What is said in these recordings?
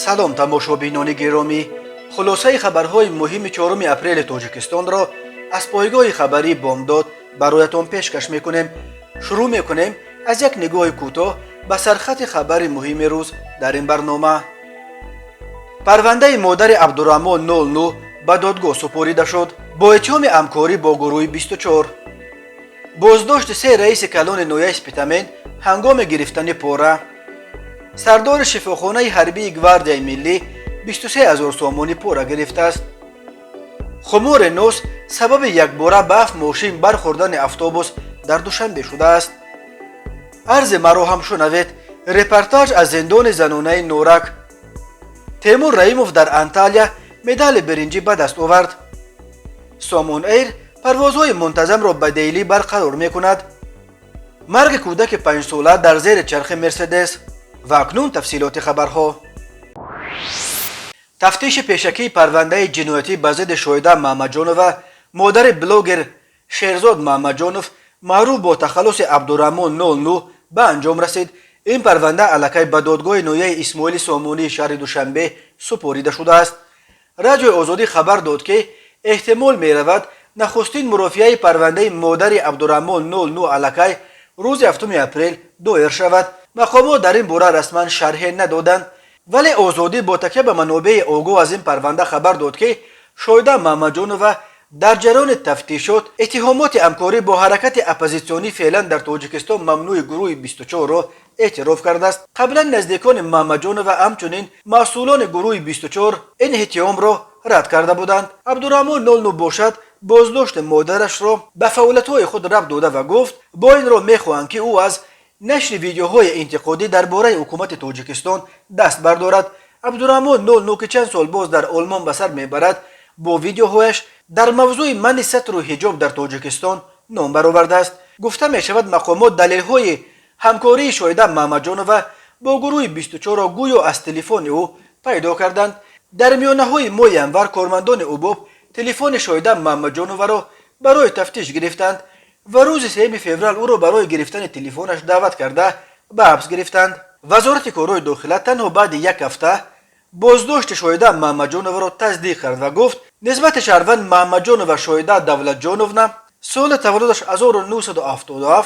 Салом, тамошобинони гиромӣ! Хулосаи хабарҳои муҳими 4 апрели Тоҷикистонро аз пойгоҳи хабарии «Бомдод» бароятон пешкаш мекунем. Шурӯъ мекунем аз як нигоҳи кӯтоҳ ба сархати хабари муҳими рӯз дар ин барнома. Парвандаи модари Абдураҳмон 09 ба додгоҳ супорида шуд бо иттиҳоми ҳамкорӣ бо гурӯҳи 24. Боздошти се раиси калони ноҳияи Спитамен ҳангоми гирифтани пора. Сардори шифохонаи ҳарбии Гвардияи миллӣ 23 ҳазор сомонӣ пора гирифтааст. Хумори нос сабаби якбора ба ҳафт мошин бархӯрдани автобус дар Душанбе шудааст. Арзи маро ҳам шунавед: репортаж аз зиндони занонаи Норак. Темур Раимов дар Анталия медали биринҷӣ ба даст овард. Сомон Эйр парвозҳои мунтазамро ба Деҳлӣ барқарор мекунад. Марги кӯдаки 5-сола дар зери чархи Мерседес. Ва акнун тафсилоти хабарҳо. Тафтиши пешакии парвандаи ҷиноятӣ ба зидди Шоҳида Маҳмаҷонова, модари блогер Шерзод Маҳмаҷонов, маъруф бо тахаллуси Абдураҳмон 09, ба анҷом расид. Ин парванда аллакай ба додгоҳи ноҳияи Исмоили Сомонии шаҳри Душанбе супорида шудааст. Радиои Озодӣ хабар дод, ки эҳтимол меравад, нахустин мурофиаи парвандаи модари Абдураҳмон 09 аллакай рӯзи 7 апрел доир шавад. Мақомот дар ин бора расман шарҳе надоданд, вале Озодӣ бо такя ба манобеи огоҳ аз ин парванда хабар дод, ки Шоҳида Маҳмаҷонова дар ҷараёни тафтишот иттиҳомоти ҳамкорӣ бо ҳаракати оппозитсионӣ, феълан дар Тоҷикистон мамнӯи гурӯҳи 24-ро эътироф кардааст. Қаблан наздикони Маҳмаҷонова, ҳамчунин масъулони гурӯҳи 24 ин иттиҳомро рад карда буданд. Абдураҳмон 09 бошад, боздошти модарашро ба фаъолиятҳои худ рабт дода ва гуфт, бо ин роҳ мехоҳанд, ки ӯ аз нашри видеоҳои интиқодӣ дар бораи ҳукумати Тоҷикистон даст бардорад. Абдураҳмон 09, ки чанд сол боз дар Олмон ба сар мебарад, бо видеоҳояш дар мавзӯи манъи сатру ҳиҷоб дар Тоҷикистон ном баровардааст. Гуфта мешавад, мақомот далелҳои ҳамкории Шоҳида Маҳмаҷонова бо гурӯҳи 24-ро гӯё аз телефони ӯ пайдо карданд. Дар миёнаҳои моҳи январ кормандони УБОП телефони Шоҳида Маҳмаҷоноваро барои тафтиш гирифтанд ва рӯзи 3 феврал ӯро барои гирифтани телефонаш даъват карда, ба ҳабс гирифтанд. Вазорати корҳои дохила танҳо баъди як ҳафта боздошти Шоҳида Маҳмаҷоноваро тасдиқ кард ва гуфт, нисбати шаҳрванд Маҳмаҷонова Шоҳида Давлатҷоновна, соли таваллудаш 1977,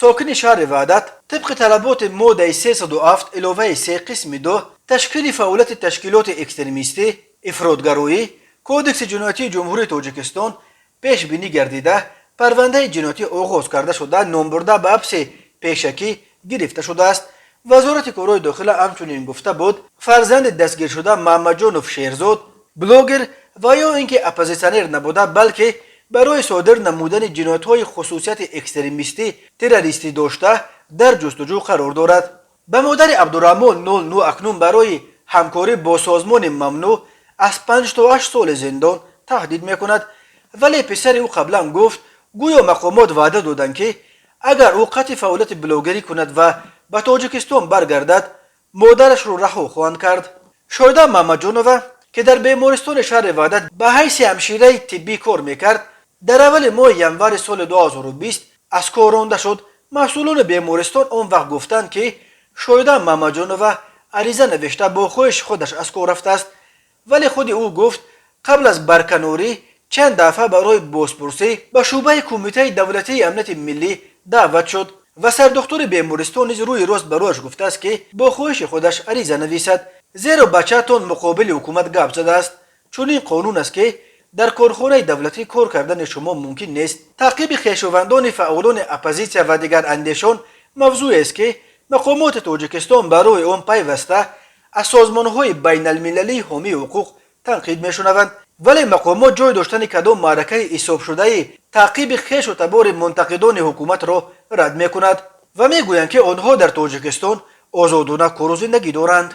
сокини шаҳри Ваҳдат, тибқи талаботи моддаи 307 иловаи 3 қисми 2, ташкили фаъолияти ташкилоти экстремистӣ, ифротгароӣ, Кодекси ҷиноятии Ҷумҳурии Тоҷикистон пешбинӣ гардида, парвандаи ҷиноятӣ оғоз карда шуда, номбурда ба ҳабси пешакӣ гирифта шудааст. Вазорати корҳои дохила ҳамчунин гуфта буд, фарзанди дастгиршуда Маҳмаҷонов Шерзод блогер ва ё ин ки оппозитсионер набуда, балки барои содир намудани ҷиноятҳои хусусияти экстремистӣ, террористӣ дошта дар ҷустуҷӯ қарор дорад. Ба модари Абдураҳмон 09 акнун барои ҳамкорӣ бо созмони мамнӯъ аз 5 то 8 соли зиндон таҳдид мекунад. Вале писари ӯ қаблан гуфт, гӯё мақомот ваъда доданд, ки агар ӯ қатъи фаъолияти блогерӣ кунад ва ба Тоҷикистон баргардад, модарашро раҳо хоҳанд кард. Шоҳида Маҳмаҷонова, ки дар бемористони шаҳри Ваҳдат ба ҳайси ҳамшираи тиббӣ кор мекард, дар аввали моҳи январи соли 2020 аз кор ронда шуд. Масъулони бемористон он вақт гуфтанд, ки Шоҳида Маҳмаҷонова ариза навишта, бо хоҳиши худаш аз кор рафтааст. Вале худи ӯ гуфт, қабл аз барканорӣ чанд дафъа барои бозпурсӣ ба шӯъбаи Кумитаи давлатии амнияти миллӣ даъват шуд ва сардухтури бемористон низ рӯи рост барояш гуфтааст, ки бо хоҳиши худаш ариза нависад, зеро бачаатон муқобили ҳукумат гап задааст. Чунин қонун аст, ки дар корхонаи давлатӣ кор кардани шумо мумкин нест. Таъқиби хешовандони фаъолони оппозитсия ва дигарандешон мавзӯест, ки мақомоти Тоҷикистон барои он пайваста аз созмонҳои байналмилалии ҳомии ҳуқуқ танқид мешунаванд. Вале мақомот ҷой доштани кадом маъракаи ҳисобшудаи таъқиби хешу табори мунтақидони ҳукуматро рад мекунад ва мегӯянд, ки онҳо дар Тоҷикистон озодона кору зиндагӣ доранд.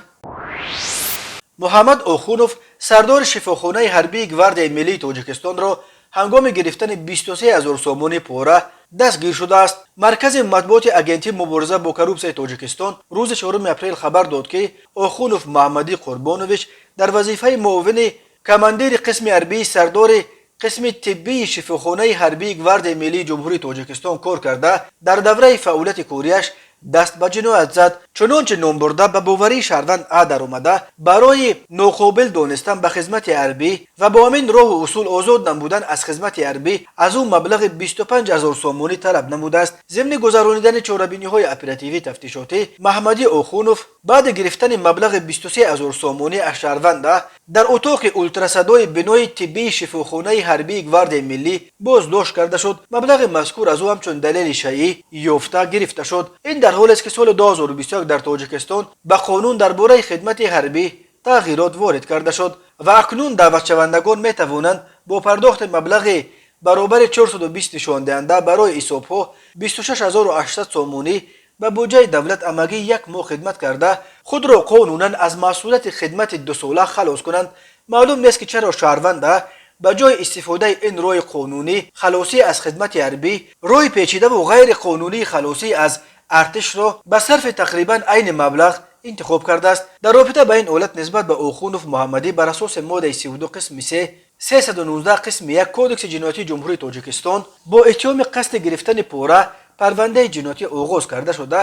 Муҳаммад Охунов, сардори шифохонаи ҳарбии Гвардияи миллии Тоҷикистонро ҳангоми гирифтани 23 ҳазор сомонӣ пора дастгир шудааст. Маркази матбуоти Агентии мубориза бо коррупсияи Тоҷикистон рӯзи 4 апрел хабар дод, ки Охунов Маҳмадӣ Қурбонович дар вазифаи муовини командири қисми ҳарбии сардори қисми тиббии шифохонаи ҳарбии Гвардияи миллии Ҷумҳурии Тоҷикистон кор карда, дар давраи фаъолияти кориаш Даст ба ҷиноят зад. Чунончи номбурда ба боварии шаҳрванд А даромада, барои ноқобил донистан ба хизмати ҳарбӣ ва бо ҳамин роҳу усул озод намудан аз хизмати ҳарбӣ аз ӯ маблағи 25 ҳазор сомонӣ талаб намудааст. Зимни гузаронидани чорабиниҳои оперативӣ тафтишотӣ, Маҳмадӣ Охунов баъди гирифтани маблағи 23 ҳазор сомонӣ аз шаҳрванд А дар утоқи ултрасадои бинои тиббии шифохонаи ҳарбии Гвардияи миллӣ боздошт карда шуд. Маблағи мазкур аз ӯ ҳамчун далели шайъӣ ёфта гирифта шуд. Ин дар ҳолест, ки соли 2021 дар Тоҷикистон ба қонун дар бораи хидмати ҳарбӣ тағйирот ворид карда шуд ва акнун даъватшавандагон метавонанд бо пардохти маблағи баробари 420 нишондиҳанда барои ҳисобҳо 26 800 сомонӣ ба буҷаи давлат амагӣ як моҳ хидмат карда, худро қонунан аз масъулияти хидмати дусола халос кунанд. Маълум нест, ки чаро шаҳрванд А ба ҷои истифодаи ин роҳи қонунӣ халосӣ аз хидмати ҳарбӣ, роҳи печидаву ғайриқонунии халосӣ аз артишро ба сарфи тақрибан айни маблағ интихоб кардааст. Дар робита ба ин ҳолат нисбат ба Охунов Муҳаммадӣ бар асоси моддаи 32 қисми 3, 319 қисми 1 Кодекси ҷиноятии Ҷумҳурии Тоҷикистон бо иттиҳоми қасди гирифтани пора парвандаи ҷиноятӣ оғоз карда шуда,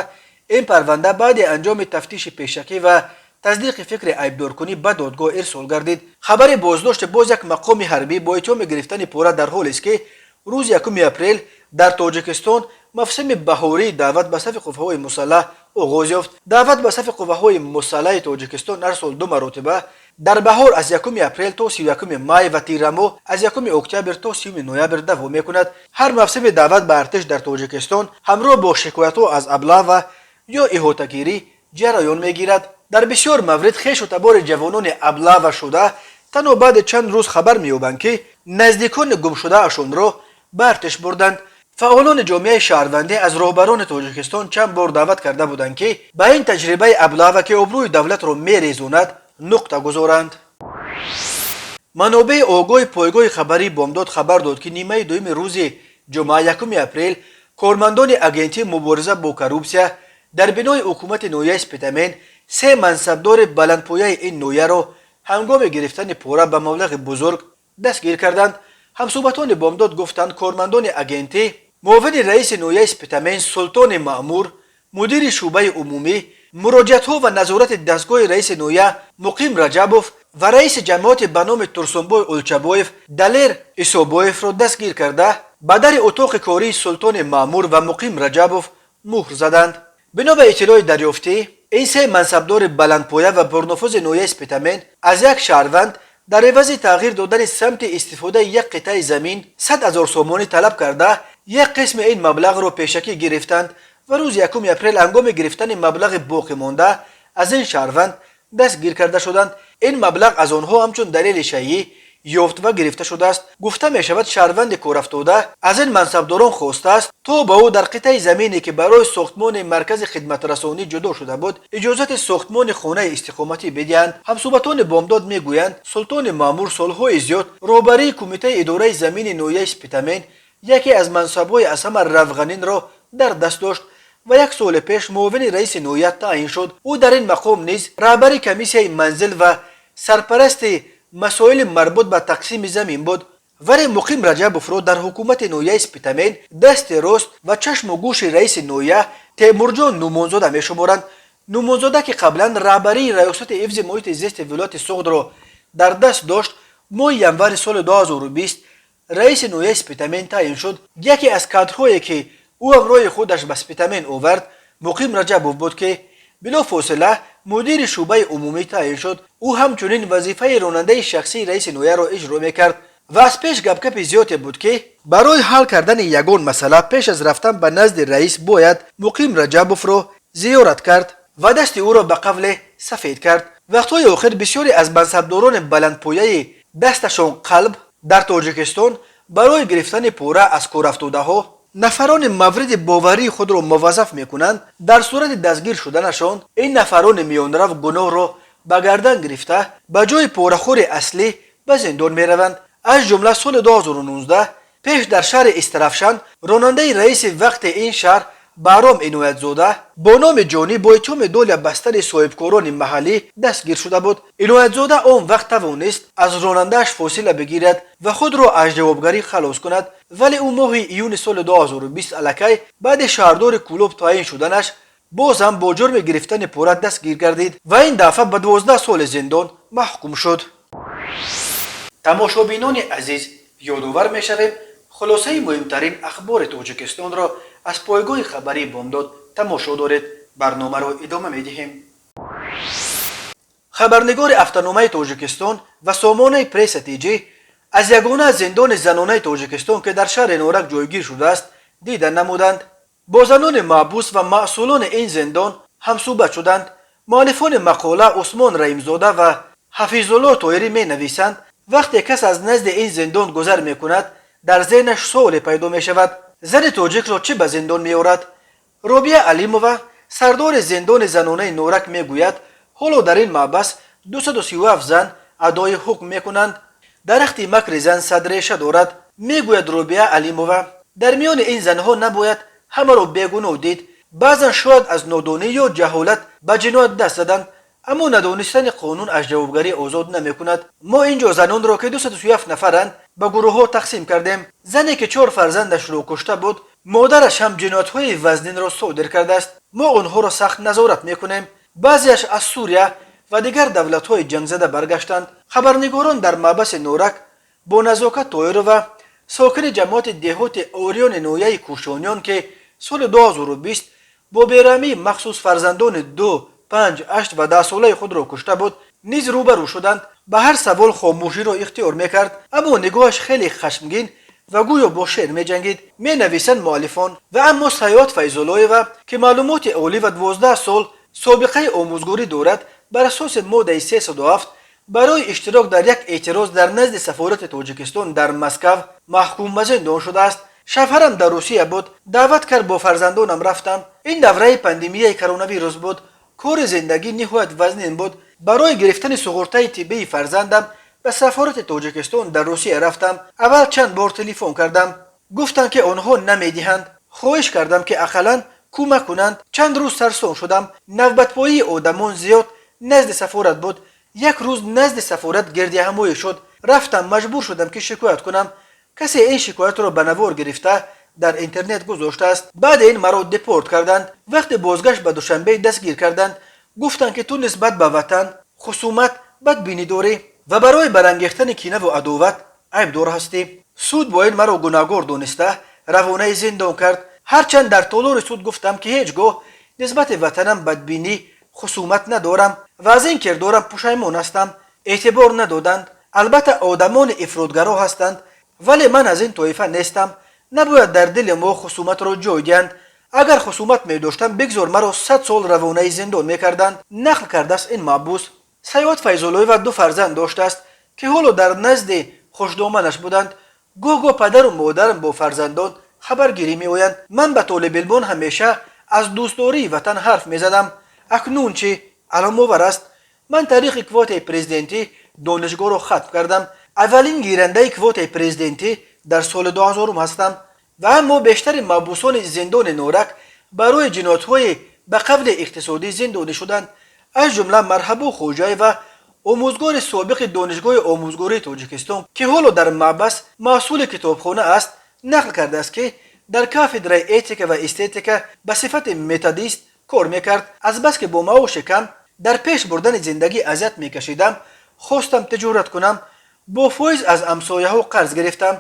ин парванда баъди анҷоми тафтиши пешакӣ ва тасдиқи фикри айбдоркунӣ ба додгоҳ ирсол гардид. Хабари боздошти боз як мақоми ҳарбӣ бо иттиҳоми гирифтани пора дар ҳолест, ки рӯзи 1 апрел дар Тоҷикистон мавсими баҳории даъват ба сафи қувваҳои мусаллаҳ оғоз ёфт. Даъват ба сафи қувваҳои мусаллаҳи Тоҷикистон ҳар сол ду маротиба дар баҳор аз 1 апрел то 31 май ва тирамоҳ аз 1 октябр то 30 ноябр давом мекунад. Ҳар мавсими даъват ба артиш дар Тоҷикистон ҳамроҳ бо шикоятҳо аз облава ё иҳотагирӣ ҷараён мегирад. Дар бисёр маврид хешу табори ҷавонони облава шуда танҳо баъди чанд рӯз хабар меёбанд, ки наздикони гумшудаашонро ба артиш бурданд. Фаъолони ҷомеаи шаҳрвандӣ аз роҳбарони Тоҷикистон чанд бор даъват карда буданд, ки ба ин таҷрибаи облава, ки обрӯи давлатро мерезонад, нуқта гузоранд. Манобеи огоҳи пойгоҳи хабарии Бомдод хабар дод, ки нимаи дуюми рӯзи ҷумъа, 1 апрел, кормандони Агентии мубориза бо коррупсия дар бинои ҳукумати ноҳияи Спитамен се мансабдори баландпояи ин ноҳияро ҳангоми гирифтани пора ба маблағи бузург дастгир карданд. Ҳамсӯҳбатони Бомдод гуфтанд, кормандони агентӣ муовини раиси ноҳияи Спитамен Султони Маъмур, мудири шӯъбаи умумӣ, муроҷиатҳо ва назорати дастгоҳи раиси ноҳия Муқим Раҷабов ва раиси ҷамоати ба номи Турсунбой Улчабоев Далер Исобоевро дастгир карда, ба дари утоқи кории Султони Маъмур ва Муқим Раҷабов муҳр заданд. Бино ба иттилои дарёфтӣ, ин се мансабдори баландпоя ва пурнуфузи ноҳияи Спитамен аз як шаҳрванд дар эвази тағйир додани самти истифодаи як қитъаи замин 100 000 сомонӣ талаб карда, як қисми ин маблағро пешакӣ гирифтанд ва рӯзи 1 апрел ҳангоми гирифтани маблағи боқимонда аз ин шаҳрванд дастгир карда шуданд. Ин маблағ аз онҳо ҳамчун далели шайъӣ ёфт ва гирифта шудааст. Гуфта мешавад, шаҳрванди корафтода аз ин мансабдорон хостааст, то ба ӯ дар қитъаи замине, ки барои сохтмони маркази хидматрасонӣ ҷудо шуда буд, иҷозати сохтмони хонаи истиқоматӣ бидиҳанд. Ҳамсӯҳбатони Бомдод мегӯянд, Султони Маъмур солҳои зиёд роҳбарии кумитаи идораи замини ноҳияи Спитамен, яке аз мансабҳои аз ҳама равғанинро дар даст дошт ва як соли пеш муовини раиси ноҳия таъин шуд. Ӯ дар ин мақом низ раҳбари комиссияи манзил ва сарпарасти масоили марбут ба тақсими замин буд. Вале Муқим Раҷабовро дар ҳукумати ноҳияи Спитамен дасти рост ва чашму гӯши раиси ноҳия Темурҷон Нумонзода мешуморанд. Нумонзода, ки қаблан раҳбарии Раёсати ҳифзи муҳити зисти вилояти Суғдро дар даст дошт, моҳи январи соли 2020 раиси ноҳияи Спитамен таъин шуд. Яке аз кадрҳое, ки ӯ ҳамроҳи худаш ба Спитамен овард, Муқим Раҷабов буд, ки билофосила мудири шӯъбаи умумӣ таъин шуд. Ӯ ҳамчунин вазифаи ронандаи шахсии раиси ноҳияро иҷро мекард ва аз пеш гапгапи зиёде буд, ки барои ҳал кардани ягон масъала пеш аз рафтан ба назди раис бояд Муқим Раҷабовро зиёрат кард ва дасти ӯро ба қавле сафед кард. Вақтҳои охир бисёре аз мансабдорони баландпояи дасташон қалб дар Тоҷикистон барои гирифтани пора аз корафтодаҳо нафарони мавриди боварии худро муваззаф мекунанд. Дар сурати дастгир шуданашон ин нафарони миёнрав гуноҳро ба гардан гирифта, ба ҷои порахӯри аслӣ ба зиндон мераванд. Аз ҷумла соли 2019 пеш дар шаҳри Истаравшан ронандаи раиси вақти ин шаҳр Баҳром Иноятзода бо номи Ҷонӣ бо иттиҳоми доля бастани соҳибкорони маҳаллӣ дастгир шуда буд. Иноятзода он вақт тавонист аз ронандааш фосила бигирад ва худро аз ҷавобгарӣ халос кунад, вале ӯ моҳи июни соли 2020 аллакай баъди шаҳрдори Кӯлоб таъин шуданаш Боз ҳам бо ҷурми гирифтани пора дастгир гардид ва ин дафъа ба 12 соли зиндон маҳкум шуд. Тамошобинони азиз, ёдовар мешавем, хулосаи муҳимтарин ахбори Тоҷикистонро аз пойгоҳи хабарии «Бомдод» тамошо доред. Барномаро идома медиҳем. Хабарнигори Автономаи Тоҷикистон ва сомонаи Пресса ТЖ аз ягона зиндони занонаи Тоҷикистон, ки дар шаҳри Норак ҷойгир шудааст, дида намуданд. Бо занони маҳбус ва масъулони ин зиндон ҳамсӯҳбат шуданд. Муаллифони мақола Усмон Раимзода ва Ҳафизулло Тоирӣ менависанд: вақте кас аз назди ин зиндон гузар мекунад, дар зеҳнаш суоле пайдо мешавад: зани тоҷикро чӣ ба зиндон меорад? Робия Алимова, сардори зиндони занонаи Норак, мегӯяд, ҳоло дар ин маҳбас 237 зан адои ҳукм мекунанд. Дарахти макри зан сад реша дорад, мегӯяд Робия Алимова. Дар миёни ин занҳо набояд ҳамаро бегуноҳ дид. Баъзан шояд аз нодонӣ ё ҷаҳолат ба ҷиноят даст заданд, аммо надонистани қонун аз ҷавобгарӣ озод намекунад. Мо ин ҷо занонро, ки 237 нафаранд, ба гурӯҳҳо тақсим кардем. Зане, ки чор фарзандашро кушта буд, модараш ҳам ҷиноятҳои вазнинро содир кардааст. Мо онҳоро сахт назорат мекунем. Баъзеаш аз Сурия ва дигар давлатҳои ҷангзада баргаштанд. Хабарнигорон дар маҳбаси Норак бо Назокат Тоирова, сокини ҷамоати деҳоти Ориёни ноҳияи Кӯшониён, ки соли 2020 бо бераҳмии махсус фарзандони 2, 5, 8 ва 10-солаи худро кушта буд, низ рӯбарӯ шуданд. Ба ҳар савол хомӯширо ихтиёр мекард, аммо нигоҳаш хеле хашмгин ва гӯё бо шер меҷангид, менависанд муаллифон. Ва аммо Саёҳат Файзуллоева, ки маълумоти олӣ ва 12 сол собиқаи омӯзгорӣ дорад, бар асоси моддаи 307 барои иштирок дар як эътироз дар назди сафорати Тоҷикистон дар Москав маҳкум ба зиндон шудааст. Шавҳарам дар Русия буд, даъват кард, бо фарзандонам рафтам. Ин давраи пандемияи коронавирус буд. Кори зиндагӣ ниҳоят вазнин буд. Барои гирифтани суғуртаи тиббии фарзандам ба сафорати Тоҷикистон дар Русия рафтам. Аввал чанд бор телефон кардам, гуфтанд, ки онҳо намедиҳанд. Хоҳиш кардам, ки ақаллан кӯмак кунанд. Чанд рӯз сарсон шудам. Навбатпоии одамон зиёд назди сафорат буд. Як рӯз назди сафорат гирдиҳамоӣ шуд, рафтам. Маҷбур шудам, ки шикоят кунам. Касе ин шикоятро ба навор гирифта, дар интернет гузоштааст. Баъди ин маро депорт карданд. Вақте бозгашт ба Душанбе, дастгир карданд. Гуфтанд, ки ту нисбат ба ватан хусумат, бадбинӣ дорӣ ва барои барангехтани кинаву адоват айбдор ҳастӣ. Суд бо ин маро гунаҳгор дониста, равонаи зиндон кард. Ҳарчанд дар толори суд гуфтам, ки ҳеҷ гоҳ нисбати ватанам бадбинӣ, хусумат надорам ва аз ин кирдорам пушаймон ҳастам, эътибор надоданд. Албатта, одамони ифротгаро ҳастанд, вале ман аз ин тоифа нестам. Набояд дар дили мо хусуматро ҷой диҳанд. Агар хусумат медоштам, бигзор маро 100 сол равонаи зиндон мекарданд, нақл кардааст ин маҳбус. Саёҳат Файзуллоева ду фарзанд доштааст, ки ҳоло дар назди хушдоманаш буданд. Гоҳ гоҳ падару модарам бо фарзандон хабаргирӣ меоянд. Ман ба толибилмон ҳамеша аз дӯстдории ватан ҳарф мезадам. Акнун чӣ аламовар аст. Ман тариқи квотаи президентӣ донишгоҳро хатм кардам. Аввалин гирандаи квотаи президентӣ дар соли 2000 ҳастам. Ва аммо бештари маҳбусони зиндони Норак барои ҷиноятҳои ба қавли иқтисодӣ зиндонӣ шуданд. Аз ҷумла Марҳабо Хоҷаева, омӯзгори собиқи Донишгоҳи омӯзгории Тоҷикистон, ки ҳоло дар маҳбас масъули китобхона аст, нақл кардааст, ки дар кафедраи этика ва эстетика ба сифати методист кор мекард. Азбаски бо маоши кам дар пеш бурдани зиндагӣ азият мекашидам, хостам тиҷорат кунам. Бо фоиз аз ҳамсояҳо қарз гирифтам.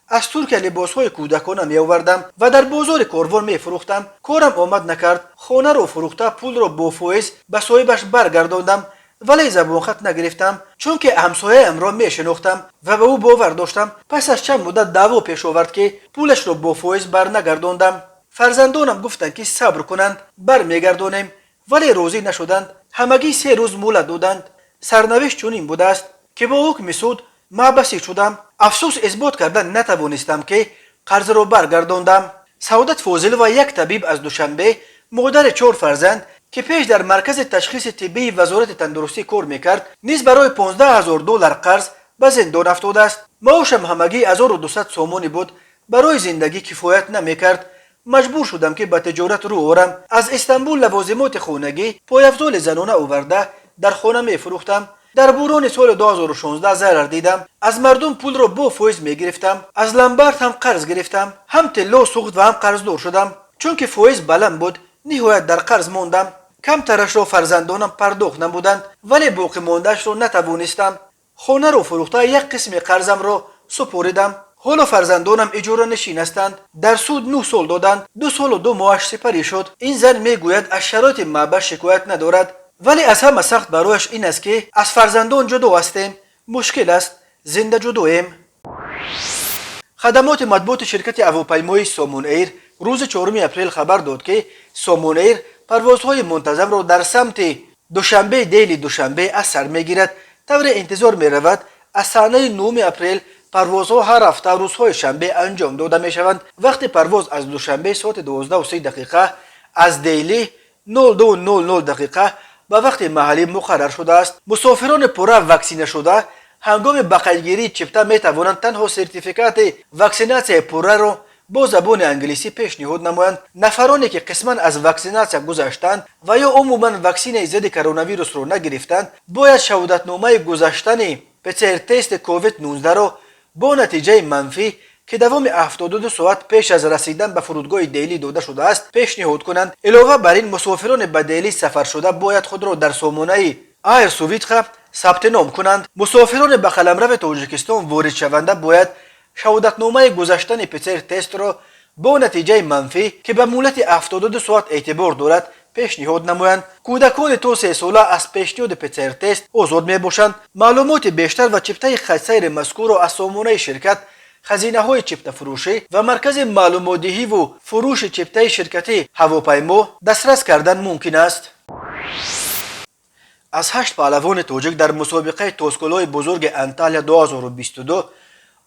Аз Туркия либосҳои кӯдакона меовардам ва дар бозори Корвон мефурӯхтам. Корам омад накард. Хонаро фурӯхта, пулро бо фоиз ба соҳибаш баргардондам, вале забонхат нагирифтам, чунки ҳамсояамро мешинохтам ва ба ӯ бовар доштам. Пас аз чанд муддат даъво пеш овард, ки пулашро бо фоиз барнагардондам. Фарзандонам гуфтанд, ки сабр кунанд, бармегардонем, вале розӣ нашуданд. Ҳамагӣ 3 рӯз муҳлат доданд. Сарнавишт чунин будааст, ки бо ҳукми суд маҳбасӣ шудам. Афсӯс, исбот карда натавонистам, ки қарзро баргардондам. Саодат Фозилова, як табиб аз Душанбе, модари чор фарзанд, ки пеш дар маркази ташхиси тиббии Вазорати тандурустӣ кор мекард, низ барои 15 ҳазор доллар қарз ба зиндон афтодааст. Маошам ҳамагӣ 1200 сомонӣ буд, барои зиндагӣ кифоят намекард. Маҷбур шудам, ки ба тиҷорат рӯ орам. Аз Истанбул лавозимоти хонагӣ, пойафзоли занона оварда, дар хона мефурӯхтам. Дар буҳрони соли 2016 зарар дидам. Аз мардум пулро бо фоиз мегирифтам. Аз ломбард ҳам қарз гирифтам. Ҳам тилло сӯхт ва ҳам қарздор шудам, чунки фоиз баланд буд. Ниҳоят дар қарз мондам. Камтарашро фарзандонам пардохт намуданд, вале боқимондаашро натавонистам. Хонаро фурӯхта, як қисми қарзамро супоридам. Ҳоло фарзандонам иҷоранишин ҳастанд. Дар суд 9 сол доданд, 2 солу 2 моҳаш сипарӣ шуд. Ин зан мегӯяд, аз шароити маҳбас шикоят надорад, вале аз ҳама сахт барояш ин аст, ки аз фарзандон ҷудо ҳастем, мушкил аст, зинда ҷудоем. Хадамоти матбуоти ширкати ҳавопаймоии Сомон Эйр рӯзи 4 апрел хабар дод, ки Сомон Эйр парвозҳои мунтазамро дар самти Душанбе, Дели, Душанбе аз сар мегирад. Тавре интизор меравад, аз санаи 9 апрел парвозҳо ҳар ҳафта рӯзҳои шанбе анҷом дода мешаванд. Вақти парвоз аз Душанбе соати 12:30 дақиқа, аз Дели 02:00 дақиқа ба вақти маҳаллӣ муқаррар шудааст. Мусофирони пурра ваксинашуда ҳангоми ба қайдгирии чипта метавонанд танҳо сертификати ваксинатсияи пурраро бо забони англисӣ пешниҳод намоянд. Нафароне, ки қисман аз ваксинатсия гузаштанд ва ё умуман ваксинаи зидди коронавирусро нагирифтанд, бояд шаҳодатномаи гузаштани ПЦР-тести COVID-19-ро бо натиҷаи манфӣ, ки давоми 72 соат пеш аз расидан ба фурудгоҳи Дели дода шудааст, пешниҳод кунанд. Илова бар ин, мусофирони ба Дели сафаршуда бояд худро дар сомонаи Air Suvidha сабти ном кунанд. Мусофирони ба қаламрави Тоҷикистон воридшаванда бояд шаҳодатномаи гузаштани ПЦР-тестро бо натиҷаи манфӣ, ки ба муҳлати 72 соат эътибор дорад, пешниҳод намоянд. Кӯдакони то 3 сола аз пешниҳоди ПЦР-тест озод мебошанд. Маълумоти бештар ва чиптаи хатсайри мазкурро аз сомонаи ширкат, хазинаҳои чиптафурӯшӣ ва маркази маълумотдиҳиву фурӯши чиптаи ширкати ҳавопаймо дастрас кардан мумкин аст. Аз ҳашт паҳлавони тоҷик дар мусобиқаи Тоскӯлҳои бузурги Анталия 2022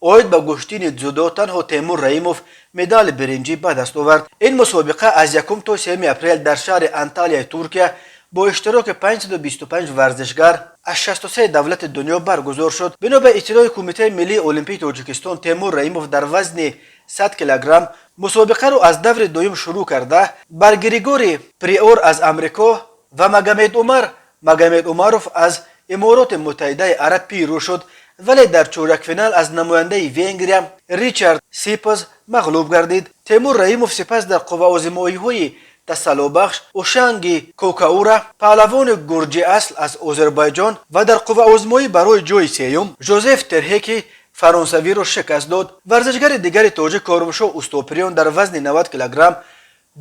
оид ба гӯштини дзюдо танҳо Темур Раимов медали биринҷӣ ба даст овард. Ин мусобиқа аз 1 то 3 апрел дар шаҳри Анталияи Туркия бо иштироки 525 варзишгар аз 63 давлати дунё баргузор шуд. Бино ба иттилои Кумитаи миллии олимпии Тоҷикистон, Темур Раимов дар вазни 100 килограмм мусобиқаро аз даври дуюм шурӯъ карда, бар Григори Приор аз Амрико ва Магомед Умар Магомед Умаров аз Имороти Муттаҳидаи Араб пирӯз шуд, вале дар чорякфинал аз намояндаи Венгрия Ричард Сипоз мағлуб гардид. Темур Раимов сипас дар қувваозмоиҳои тасаллобахш Ушанги Кокаура, паҳлавони гурҷиасл аз Озарбойҷон, ва дар қувваозмоӣ барои ҷои сеюм Жозеф Терҳеки фаронсавиро шикаст дод. Варзишгари дигари тоҷик Комроншоҳ Устопириён дар вазни 90 килограмм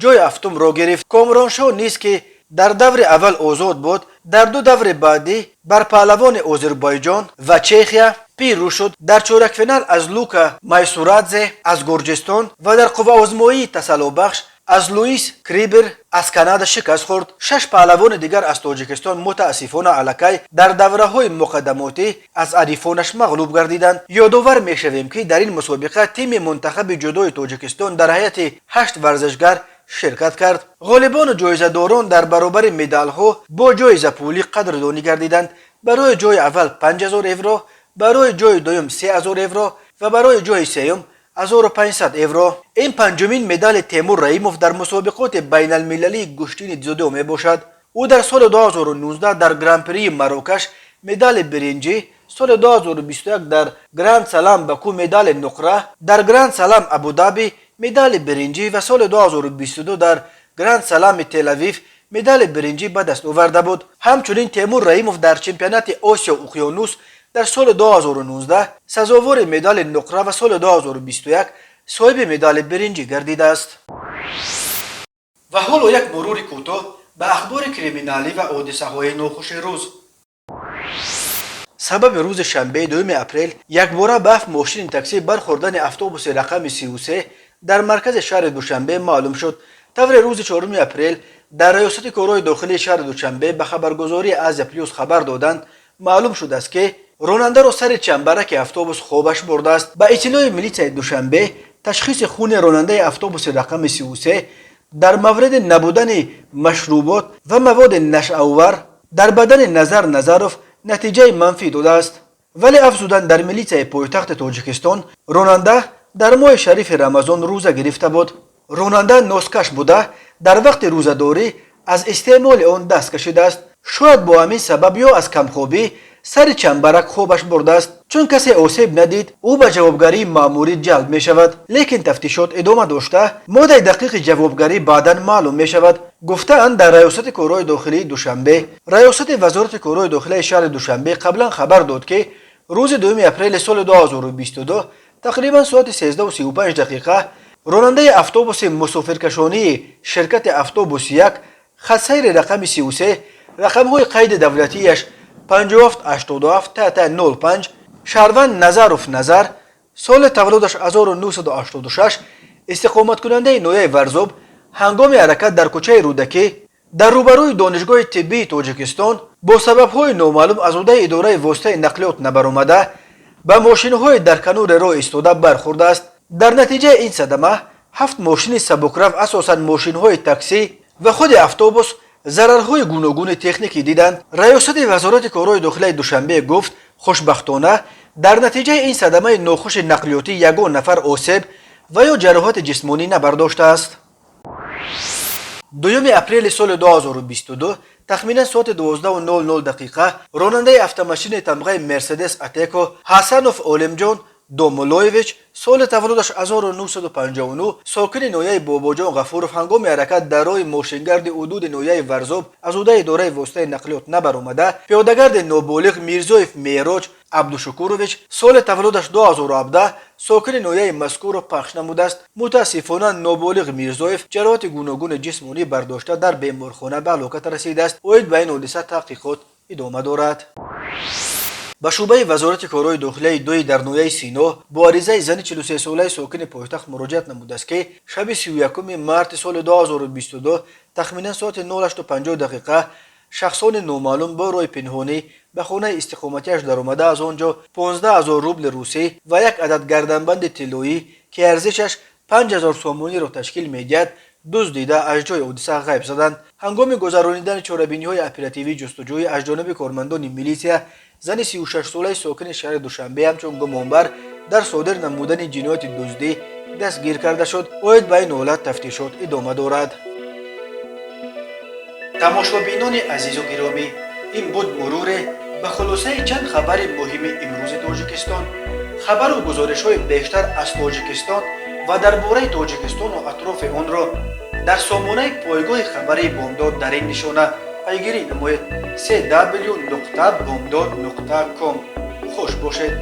ҷои ҳафтумро гирифт. Комроншоҳ низ, ки дар даври аввал озод буд, дар ду даври баъдӣ бар паҳлавони Озарбойҷон ва Чехия пирӯз шуд. Дар чорякфинал аз Лука Майсурадзе аз Гурҷистон ва дар қувваозмоии тасаллобахш аз Луис Крибер аз Канада шикаст хӯрд. Шаш паҳлавони дигар аз Тоҷикистон, мутаассифона, аллакай дар давраҳои муқаддамотӣ аз ҳарифонаш мағлуб гардиданд. Ёдовар мешавем, ки дар ин мусобиқа тими мунтахаби ҷудои Тоҷикистон дар ҳайати ҳашт варзишгар ширкат кард. Ғолибону ҷоизадорон дар баробари медалҳо бо ҷоизапулӣ қадрдонӣ гардиданд. Барои ҷои аввал 5000 евро, барои ҷои дуюм 3000 евро ва барои ҷои сеюм 1500 евро. Ин панҷумин медали Темур Раимов дар мусобиқоти байналмилалии гӯштини дзюдо мебошад. Ӯ дар соли 2019 дар Гран-прии Марокаш медали биринҷӣ, соли 2021 дар Гранд Слам Баку медали нуқра, дар Гранд Слам Абудаби медали биринҷӣ ва соли 2022 дар Гранд Слами Телавив медали биринҷӣ ба даст оварда буд. Ҳамчунин Темур Раимов дар чемпионати Осиё Уқёнус дар соли 2019 сазовори медали нуқра ва соли 2021 соҳиби медали биринҷӣ гардидааст. Ва ҳоло як мурури кӯтоҳ ба ахбори криминалӣ ва ҳодисаҳои нохуши рӯз. Сабаби рӯзи шанбеи 2 апрел якбора ба ҳафт мошини таксӣ бархӯрдани автобуси рақами 33 дар маркази шаҳри Душанбе маълум шуд. Тавре рӯзи 4 апрел дар Раёсати корҳои дохилии шаҳри Душанбе ба хабаргузории Азия Плюс хабар доданд, маълум шудааст, ки ронандаро сари чамбараки автобус хобаш бурдааст. Ба иттилои милитсияи Душанбе, ташхиси хуни ронандаи автобуси рақами 33 дар мавриди набудани машрубот ва маводи нашъаовар дар бадани Назар Назаров натиҷаи манфӣ додааст. Вале, афзуданд дар милитсияи пойтахти Тоҷикистон, ронанда дар моҳи шарифи Рамазон рӯза гирифта буд. Ронанда носкаш буда, дар вақти рӯзадорӣ аз истеъмоли он даст кашидааст. Шояд бо ҳамин сабаб ё аз камхобӣ. Сари чамбарак хобаш бурдааст. Чун касе осеб надид, ӯ ба ҷавобгарии маъмурӣ ҷалб мешавад, лекин тафтишот идома дошта, моддаи дақиқи ҷавобгарӣ баъдан маълум мешавад, гуфтаанд дар Раёсати корҳои дохилии Душанбе. Раёсати Вазорати корҳои дохилаи шаҳри Душанбе қаблан хабар дод, ки рӯзи 2 апрели соли 2022 тақрибан соати 13:35 дақиқа ронандаи автобуси мусофиркашонии ширкати «Автобус 1», хатсайри рақами 33, рақамҳои қайди давлатияш 5787 тт 05, шаҳрванд Назаров Назар, соли таваллудаш 1986, истиқоматкунандаи ноҳияи Варзоб, ҳангоми ҳаракат дар кӯчаи Рӯдакӣ дар рӯбарӯи Донишгоҳи тиббии Тоҷикистон бо сабабҳои номаълум аз ӯҳдаи идораи воситаи нақлиёт набаромада, ба мошинҳои дар канори роҳ истода бархӯрдааст. Дар натиҷаи ин садама ҳафт мошини сабукрав, асосан мошинҳои таксӣ ва худи автобус, зарарҳои гуногуни техникӣ диданд. Раёсати Вазорати корҳои дохилаи Душанбе гуфт, хушбахтона, дар натиҷаи ин садамаи нохуши нақлиётӣ ягон нафар осеб ва ё ҷароҳати ҷисмонӣ набардоштааст. 2 апрели соли 2022 тахминан соати 12:00 дақиқа ронандаи автомошини тамғаи «Мерседес Атеко» Ҳасанов Олимҷон Домуллоевич, соли таваллудаш 1959, сокини ноҳияи Бобоҷон Ғафуров, ҳангоми ҳаракат дар роҳи мошингарди ҳудуди ноҳияи Варзоб аз ӯҳдаи идораи воситаи нақлиёт набаромада, пиёдагарди ноболиғ Мирзоев Меъроҷ Абдушукурович, соли таваллудаш 2017, сокини ноҳияи мазкурро пахш намудааст. Мутаассифона, ноболиғ Мирзоев ҷароҳати гуногуни ҷисмонӣ бардошта, дар беморхона ба ҳалокат расидааст. Оид ба ин ҳодиса таҳқиқот идома дорад. Ба шӯъбаи Вазорати корҳои дохилияи дуи дар ноҳияи Сино бо аризаи зани 43-солаи сокини пойтахт муроҷиат намудааст, ки шаби 31 марти соли 2022 тахминан соати 08:50 дақиқа шахсони номаълум бо роҳи пинҳонӣ ба хонаи истиқоматиаш даромада, аз он ҷо 15 ҳазор рубли русӣ ва як адад гарданбанди тиллоӣ, ки арзишаш 5 ҳазор сомониро ташкил медиҳад, дуздида, аз ҷои ҳодиса ғайб заданд. Ҳангоми гузаронидани чорабиниҳои оперативӣ ҷустуҷӯӣ аз ҷониби кормандони милитсия зани 36-солаи сокини шаҳри Душанбе ҳамчун гумонбар дар содир намудани ҷинояти дуздӣ дастгир карда шуд. Оид ба ин ҳолат тафтишот идома дорад. Тамошобинони азизу гиромӣ, ин буд муруре ба хулосаи чанд хабари муҳими имрӯзи Тоҷикистон. Хабару гузоришҳои бештар аз Тоҷикистон ва дар бораи Тоҷикистону атрофи онро дар сомонаи пойгоҳи хабарии Бомдод дар ин нишона пайгирӣ намоед: cw.bomdod.com. Хуш бошед.